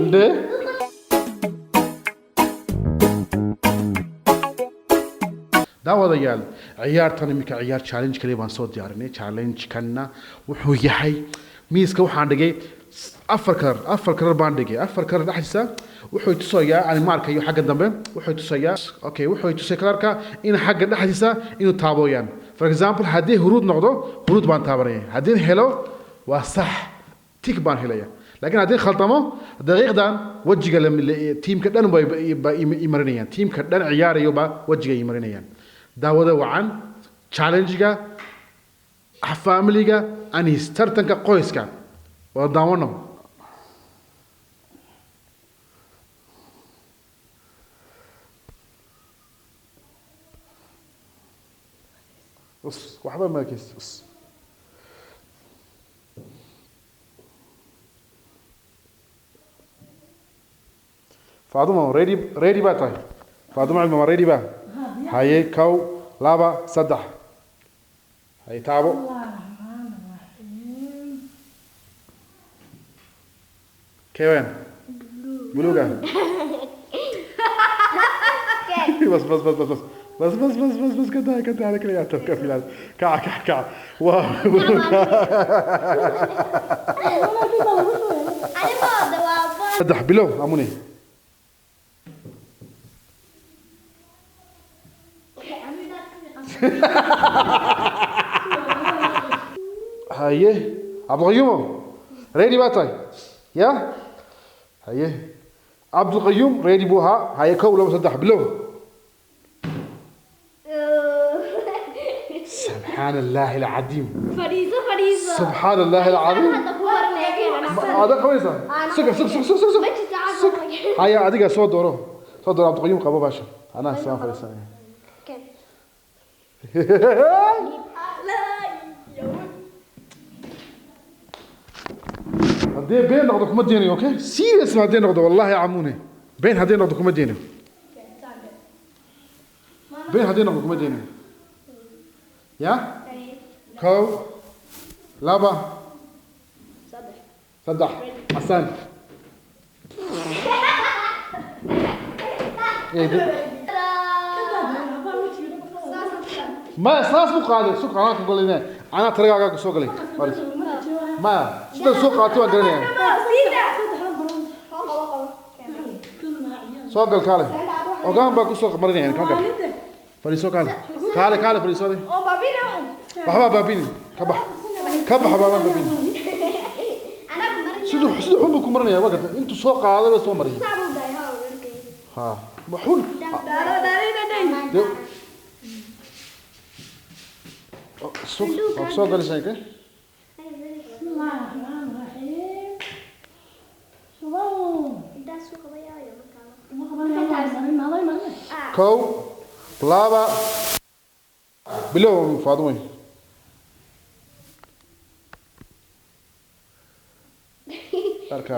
እንዴ Daawadayaal, ciyaartan iminka ciyaar challenge kaliya baan soo diyaarinay. Challenge-kanna wuxuu yahay miiska waxaan dhigay afar kalar, afar kalar baan dhigay. Afar kalar dhexdiisa wuxuu tusayaa aan ma arkayo xagga dambe, wuxuu tusayaa, okay, wuxuu tusay kalarka in xagga dhexdiisa inuu taabooyaan. For example, haddii huruud noqdo, huruud baan taabanaya. Haddii helo waa sax, tick baan helaya. Laakiin haddii khaldamo, daqiiqdan wejiga tiimka dhan bay i marinayaan. Tiimka dhan ciyaarayo baa wejiga i marinayaan. Daawada wacan challenge-ga familiga anis, tartanka qoyska, wada daawano. Us waxba ma arkaysid us. Faaduma, ready? Ready baa tahay? Faaduma Cilmi, ma ready baa? Haye, kow, laba, saddex, haye, taabo. Keween buluuga. بس بس بس بس بس بس بس بس بس كده كده على كده يا كفي. كع كع كع، واو. Saddex, bilow, amune. Haye, Cabdulqayuumo, ready baa tahay? Ya, haye, Cabdulqayuum ready buu ahaa. Haye, kow, laba, saddex, bilow. Subxaan Allahi alcadiim. Fadhiiso, fadhiiso. Subxaan Allahi alcadiim. Aada qabanaysaa? Sug, sug, sug, sug, sug, sug. Haya, adiga soo dooro, soo dooro. Cabdulqayuum, qabo baasha, anaa soo fadhiisanaya. Haddii been noqdo kuma deenayo. Okay, serious, haddii noqdo, wallahi camune, been haddii noqdo kuma deenayo. Been haddii noqdo kuma deenayo. Ya, kow, laba, saddex, xasan. Maya, saas buu qaaday. Sug, anaa ku galayna, anaa tarigaagaa ku soo galay. Maya, sida soo qaatay waan garanaya. Soo gal, kaale, ogaan baa kusoo marinaya. Kan gal, fadhiiso, kaale, kaale, kaale, fadhiiso. Waxbaa baabini, ka bax, ka bax, baabaan baabini. Siduu xun buu ku marinaya. Waa garta, intuu soo qaaday ba soo mariyay. Ha ma xun de. Sug, waa soo galaysaa ke. بسم الله الرحمن الرحيم. شباب ما qabanaya. Kow, laba, bilow, Faadumay. Marka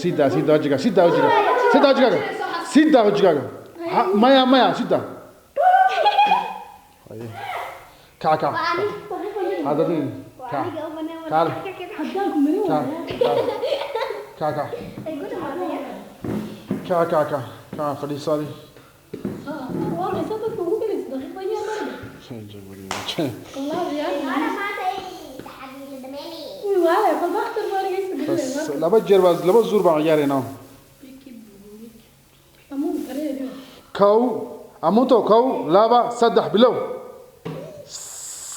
sii daa, sii daa wajigaaga, sii daa wajigaaga, sii daa wajigaaga, sii daa wajigaaga. Maya, maya, sii daa. Haye, kac, kac, hada din, kac, kaale. Kac, kac, kac, kac, kac, kac, kac, fadhiisaadi. Waa maxay dadka ugu galaysa daqiiqada yaa marada? Wallahi yaa waay bal baktir baa dhageysa. Bas, laba jeer baa, laba zuur baan ciyaaraynaa. Amuun areeyo. Kow, amunto, kow, laba, saddex, bilow.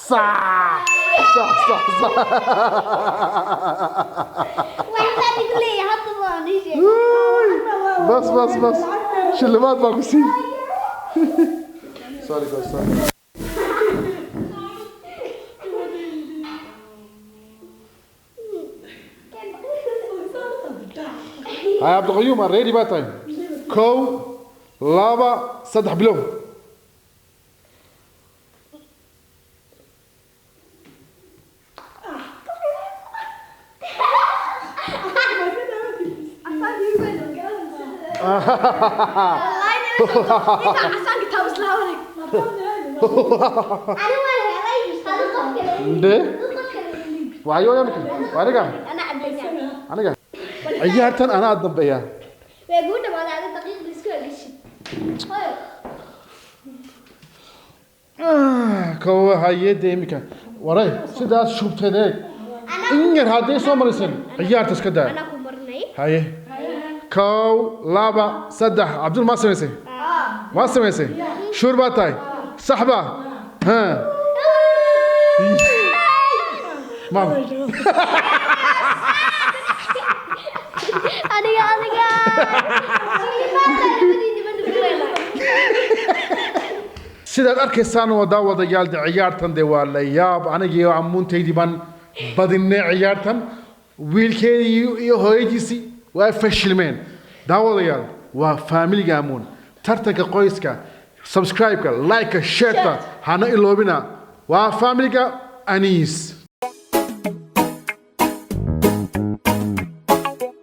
Sax, sax, sax, sax. بس بس بس، shilimaad baan ku sii. Sorry guys, sorry. Hay, Cabdiqayuum, aan ready baa tahay? Kow, laba, saddex, bilow. De waayo imika waa aniga. Ana cadayna. Aniga ciyaartan anaa dambeeya. Way kuu dhamaaday adiga, daqiiqda isku heshin. Hooyo. Ah, kow hay'adda imika waray sidaas shubteed eeg, in yar hadday soo marisan ciyaarta iska daa. Anaa ku marnay. Haye, kow, laba, saddex. Cabdul, maa samaysay? Maa samaysay? Shuur baa tahay, sax baa ha maam. Adiga adiga. Sidaad arkaysaan waa daawadayaal, de ciyaartan de waa la yaab. Anigii amuuntaydii baan badinay ciyaartan, wiilkeedii iyo hooyadiisii waa fashilmeen. Daawadayaal, waa faamiliga Amuun, tartanka qoyska. Subscribe-ka, like-ka, share-ta hana iloobina. Waa faamiliga Aniis.